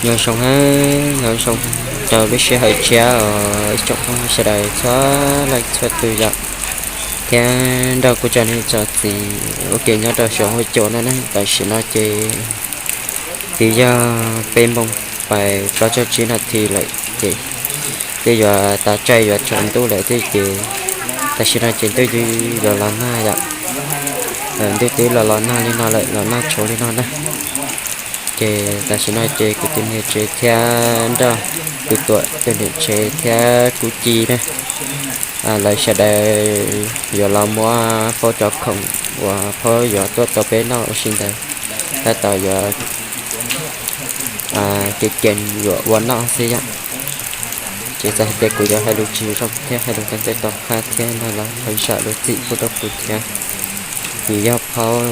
Nyob zoo, nyob zoo rau lub sij hawm tshiab os ib tsoom phooj ywg sawv daws txhua leej txhua tus yom, thiab nrog kuv tsoom niam tsoom txiv ua ke nyob rau saum huab cua no na. Tam sim no ces twb yog peb moos pais plaub caug tsib nas this lawm ces twb yuav tav caij yuav tsaus ntuj lawm thiab ces tam sim no ces ntuj twb yuav los nag yom. Ntuj twb los los nag li no lawm, los nag tshauv li no na. Ces tam sim no ces kuv tus niam tsev thiab nrog kuv tus niam tsev thiab kuv ci na, lawv sawv daws yuav los muab phauj cov khoom uas phauj yuav tuaj rau peb noj ua si ntawd, tab tom yuav ceev ceev yuav ua noj xwb yom. Ces txawm hais tias kuv yuav hais lus tsis zoo thiab hais lus tau ntej tau qab thiab no los thov zam lub txim pub rau kuv thiab. Vim yog phauj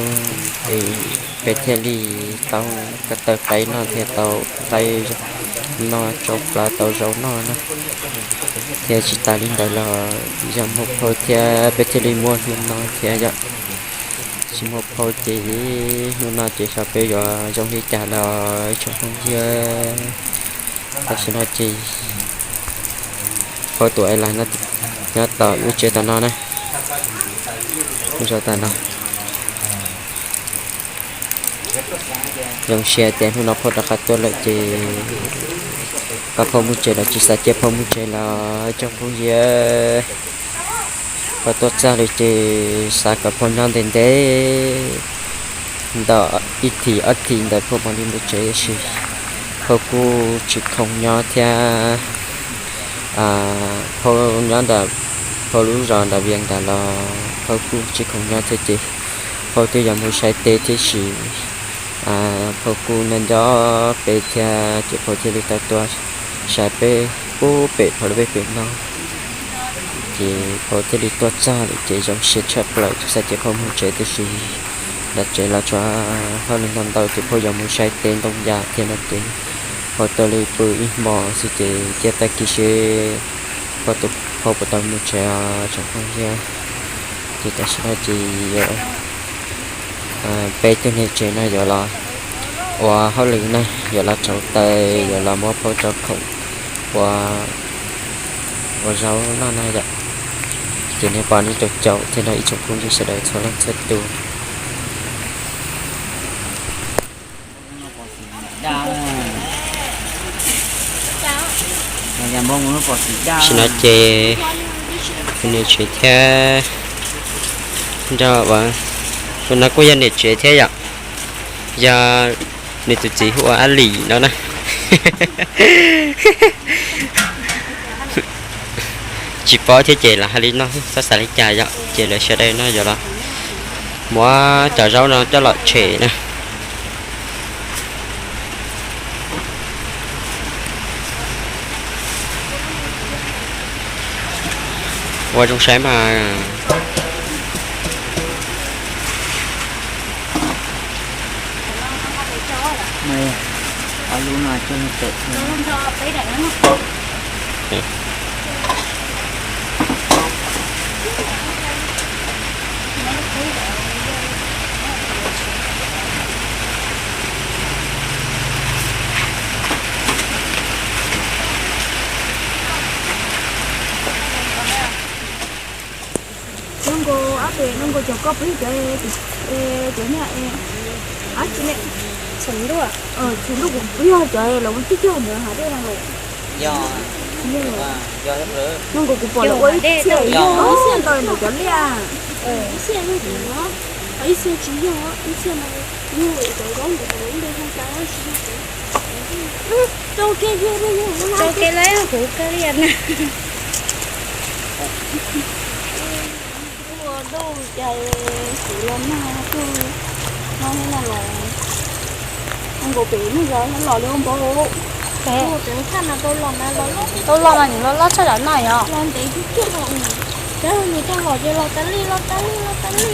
es peb thiaj li tau ko taw qaib noj thiab tau qaib noj tsau plaub tau zaub noj na, thiab tsis tas li ntawd los yog muaj phauj thiab peb thiaj li muaj hnub no thiab yom. Tsis muaj phauj ces hnub no ces xyov peb yuav zoo li cas los ib tsoom phooj ywg. Tam sim no ces phauj tus e las nyob tom lub tsev tom no na, lub zos tom no. Zoo siab tias hnub no phauj rov qab tuaj lawm ces kom phauj mus tsev los tsis xav cia phauj mus tsev los ib tsoom phooj ywg. Phauj tuaj txog lawm ces xav kom phauj nyob ntev ntev, ntawm ib thim ob thim ntawd phauj mam li mus tsev tab sis phauj kuj tsis khoom nyob thiab. Phauj nyob ntawm phauj lub zos nram Vias ntawd los phauj kuj tsis khoom nyob thiab ces phauj twb yuav mus saib teb thiab sis phauj kuj nyob nco peb thiab ces phauj thiaj li tau tuaj saib peb pub pem phauj lub peb pem no. Ces phauj thiaj li tuaj txog lawm ces zoo siab tshaj plaws, tsis xav cia phauj mus tsev tab sis nram tsev los tshuav hauj lwm ntau ntau ces phauj yuav mus saib teb ntoo yas thiab no ces phauj tuaj li pw ib hmos xwb ces cia tag kis seb phauj puas tau mus tsev os tsoom phooj ywg. Ces tam sim no ces peb tug niam tsev no yuav los ua hauj lwm na, yuav los rauv taws, yuav los muab phauj cov khoom ua, ua zaub noj na yom. Ces nej pom nej caum caum thiab no ib tsoom phooj ywg sawv daws txhua leej txhua tus. Tam sim no ces tus niam tsev thiab nrog ua, tus no kuj yog niam tsev thiab yom, yog nws tus txiv hu ua Ab Lim no na. Tsis paub thiab ces los hais li no txhob xav li cas yom, ces lawv sawv daws no yuav los muab cov zaub no coj los tshem na. Ua zoo saib mas. Zoo nkaus ab pem, zoo nkaus cov koj pib cov, cov niag ab tsi ne, txhuv ntuj kuv pib yog cov los ua cig cog ntawd has dej no los. Yog. Nyob nkaus kuv pom lawv ua ib txhia ib xiab ntau ntawm cov liaj. Ib xiab no ces no, ib xiab tsis yog, ib xiab no yog cov zaub ntawm ntawd ntawd ho cas tsis yog. Rau ke yog rau ke lawm kuv kawg li na. Ua doj cas kuv los nag tuaj no thiab no los, nkaus pem nws los los li ua npau. Pem thaj no tau los mas los loj, tau los mas nws los loj tshaj zaum no yom. Los ntev kiag kiag los, cov nws tau los ces los tas li los tas li los tas li.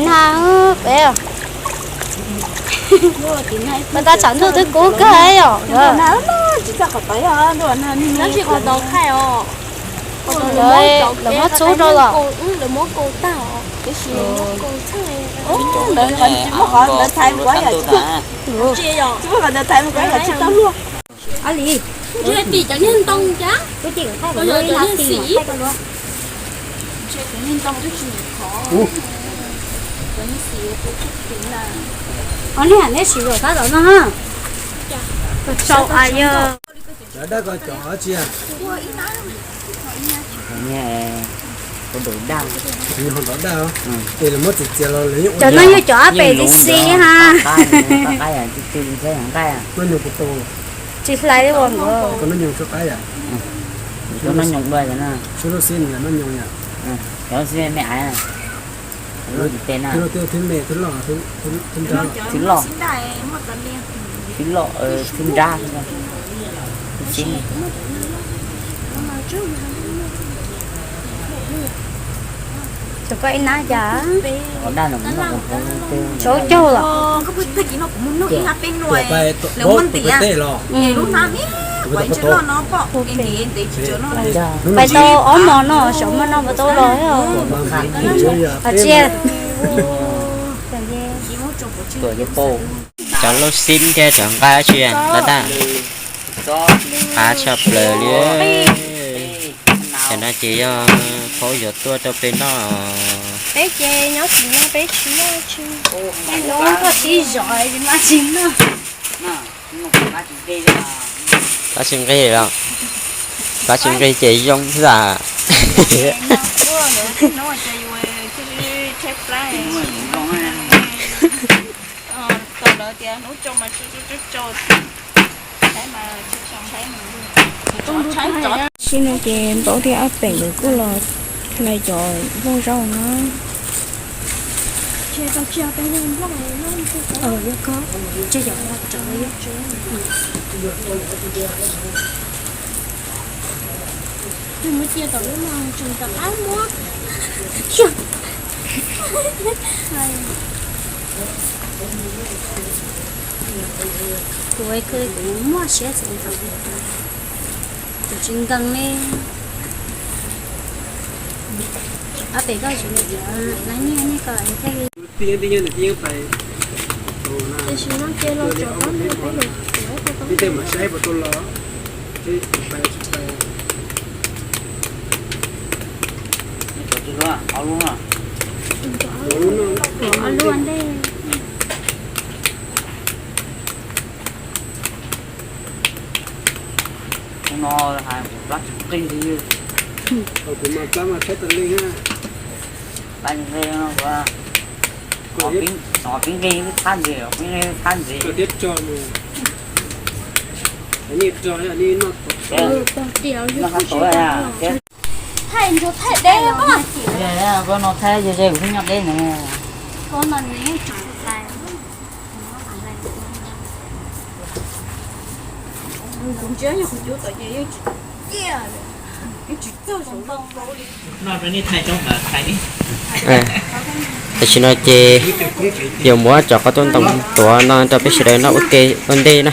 Nag pem, mas tau tshav ntuj twb kub kawg yom. Tsis txhob qhov tau, tab sis qhov tau thaij os. Lawv muab txhub rau los. Lawv muab kaus tag os, tiam sis lawv muab kaus txhawj. Ntawd tsis muaj qhov ntawd thaij mus kuv yam tsis, tsis muaj qhov ntawd thaij mus kuv yam tsis tau luaj. Ab li, tim cov niag ntoo cas, kuv ces kom thaij kom luaj ib lab xis thaij kom luaj. Ob niag neb sim zaum qab tom no ha. Sau a yog. Cov daj ko cov tsi a? Ua dau daj. Ho dau daj os. Es lawv muab txiav txiav los lawv yeej ua. Cov no yog cov ab pem li xi ha. Noj nyoos puas tau? Tsis hlais li ua nkaus. Koj noj nyoos tshuab qab yam? Tshuab noj nyoos dua yam na. Tshuab lub xib nws yog noj nyoos yam. Cov xib me me aiv. Lub tim tes na. Thib loj, thib me, thib loj, thib nrab. Thib loj. Thib loj, thib nrab. Thib xib. Cov koj ib nab cas? Saub caug los. Pais tau ob hmo no, saum hmo no puas tau los thiab? Hais tias cov lub xib thiab cov nqaij tsi a, ntag ntag. Qab tshaj plaws li. Cov no ces yog phauj yuav tuaj rau peb noj. Peb ces nyob tim no peb tsis noj tsi. Peb noj koj tib zos tsis mas tsis noj. Pab tsis nqig los, pab tsis nqig ces zoo xwb as. Sim no ces Npaum thiab Ab Peem nkawd kuj los hlais cov nplooj zaub na. Kuv kuv muaj siab txawm tau, kuv tsis nkees li. Ab pem koj tsis lawv nyiaj nej ko thiaj li. Tiam sis no ces los tso pab mus peb lus. Peb tej mam saib puas tau los, peb tsis pais tsis pais. Ob lub ntej. Hnub no hais kuv plab tsis nqig li. Kuv mas plab mas tshaib tas li na. Plab tsis nqig no, pib nqig thab ntxiv, pib nqig thab ntxiv. Koj thiab tso mus. Noj qab tuav thiab. Thaij ntsuag thaij deb mas. Koj no thaij ze ze kuv thiaj nyob deb no. Koj no nws yeej tseem hlais. Kuv ntsia nyuag qhov cub tom ces yeej tsis ciaj, yeej tsis txawj saum loj li. Tam sim no ces yuav muab cov qos tuaj ntoo tuav no rau peb sawv daws noj ua ke ua ntej na.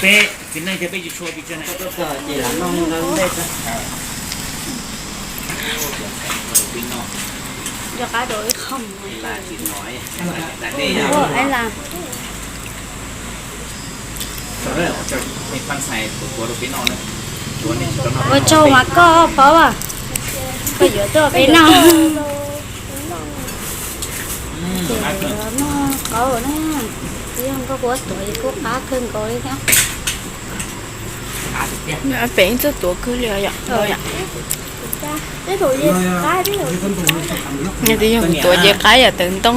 Ua tsaug mas koj paub, koj yuav tuaj peb noj. Noj qab na, yog koj kuv tuav es kuj qab kawg nkaus li thiab. Pem ib txoj tuav kawg li yom. Nws twb yog kuv tuav ces qab yam tawm ntoo.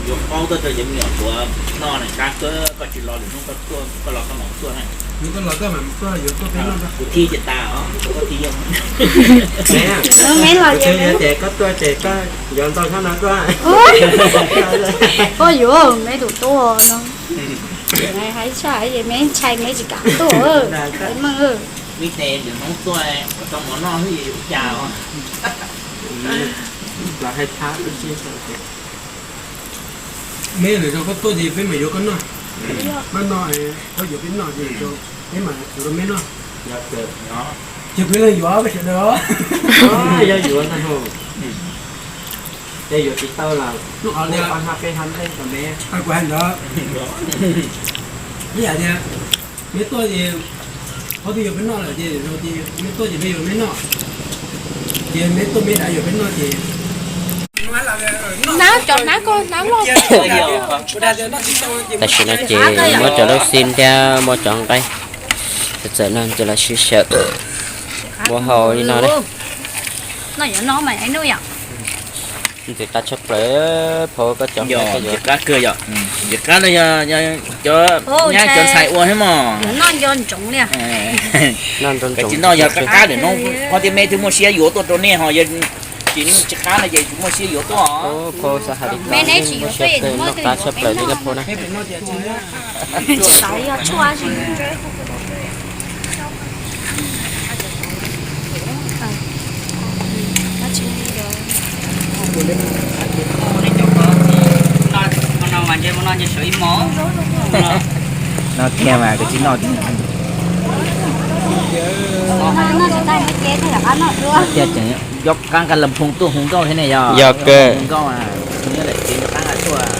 Yuav paub tuaj rau cov me nyuam tuav noj na, qab kawg, koj tsis los lwm hnub koj tuaj, koj los koj mam tuaj na. Kuv thij ces tas os, kuv thij yog. Me los ces koj tuaj ces koj yuav ntau tshaj no tuaj. Koj yuav me tus tuaj no. Hais tshaj es me ntshai me tsis kam tuaj. Meej, vim tias lwm hnub tuaj tau mov noj xwb yuav cas os. Los hais thab. Me lwm zaus koj tuaj ces peb mam yuav koj noj. Maj no koj yuav peb noj ces peb mam yuav rau me noj. Ces kuv yeej yuav peb sawv daws. Yog yuav ntag, ces yuav tsis tau los hnub qhov li peb hab nteej kom me. Kuv hais ntawd, ib yam tias me tuaj ces qhov twg yuav peb noj lawm ces me tuaj ces me yuav me noj, ces me tuaj me dav yuav peb noj ces. Nab cov nab koj nab loj. Tam sim no ces muab cov lub xib thiab muab cov nqaij txawm txawm no ces los sib sawv muab hau li no na. Ntxim qab tshaj plaws, phau koj cov nqaij koj yuav. Ntxim qab kawg yom. Ntxim qab no yog cov nyab cov ntxhais ua thiab mog. Noj ntsoov ntsoov. Tsis noj yog qab qab lwm hnub, qhov tias me twb muaj siab yuav tuaj rau nej ho, yog tsis qab no ces tsis muaj siab yuav tuaj. Phau xav hais li ko, muaj siab kawg, noj qab tshaj plaws li koj phau na. No kiag mas koj tsis noj. Noj tag ces noj qab noj dua. Noj kiag tseem nyob qab nqa lab phoo tuaj hu nkauj thiab ne yog. Yog kawg. Hu nkauj mas nyob daim tsev nyob qab nqa tuaj.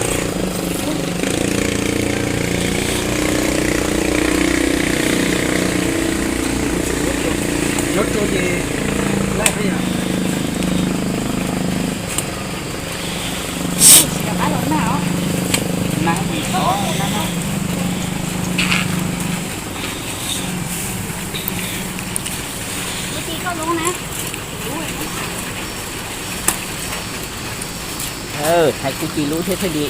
Hais kuv tis lub thiab thiaj li.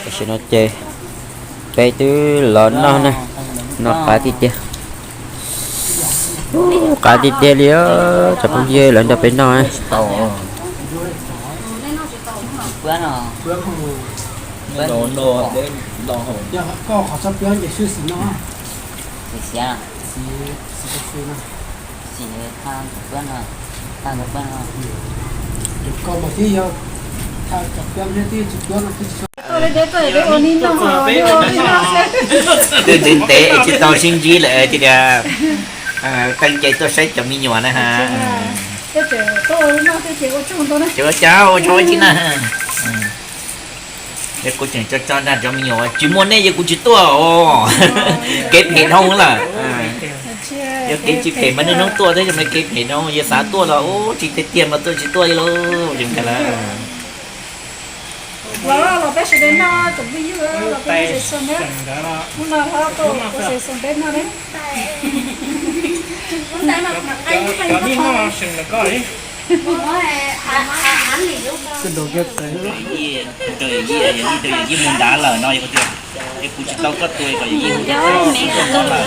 Tam sim no ces peb twb los noj na, noj qab tiag tiag. Qab tiag tiag li os, cov phooj ywg, los nrog peb noj. Ces thaj cov pab no, thaj cov pab no. Cov ko mas twb yog thaj cov pab thiab, twb tsis tuab no twb tsis tuaj li deb tuaj deb ua li no, ua li no xwb. Twb ntev ntev tsis tau sib ntsib lawm tias teem ces tuaj saib cov me nyuam na ha. Ces ua cas ua tso ib tsi na. Yog kuv tseem tso tso nrog cov me nyuam, tsis muaj nej yog kuv tsis tuaj os. Kev phem dhau lawm. Yog kev tsis phem mas niaj hnub tuaj thiab, yog mas kev phem dhau, yog xav tuaj los ub tsis tiag tiag mas tuaj tsis tuaj li lauj. Los los peb sawv daws noj, tsoom phooj ywg, los peb noj ze xo na. Hnub no hlob tuaj ua ze xo peb noj na. Yawm yij mus nrad lawm no, yog tias kuv tsis tau koj tua kom yawm yij mus nrad lawm.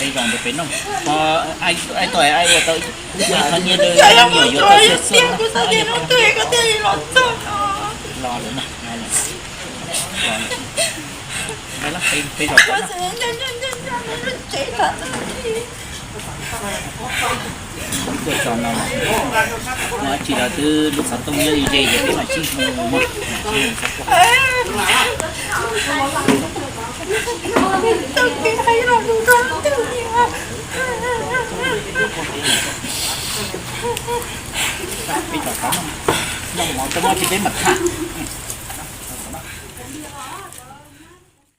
Peb zoo ntawd peb noj, ai tuaj ai ua tau ib qho nyiaj rau me nyuam yuav tau xwb xwb. Los lawm na, los lawm. Peb, peb zaum tuaj tso no, no tsis los twb lub xov tooj nyob ze ces peb mam sib hu mog. Peb tso tau, noj mov tau mov ces peb mam tham.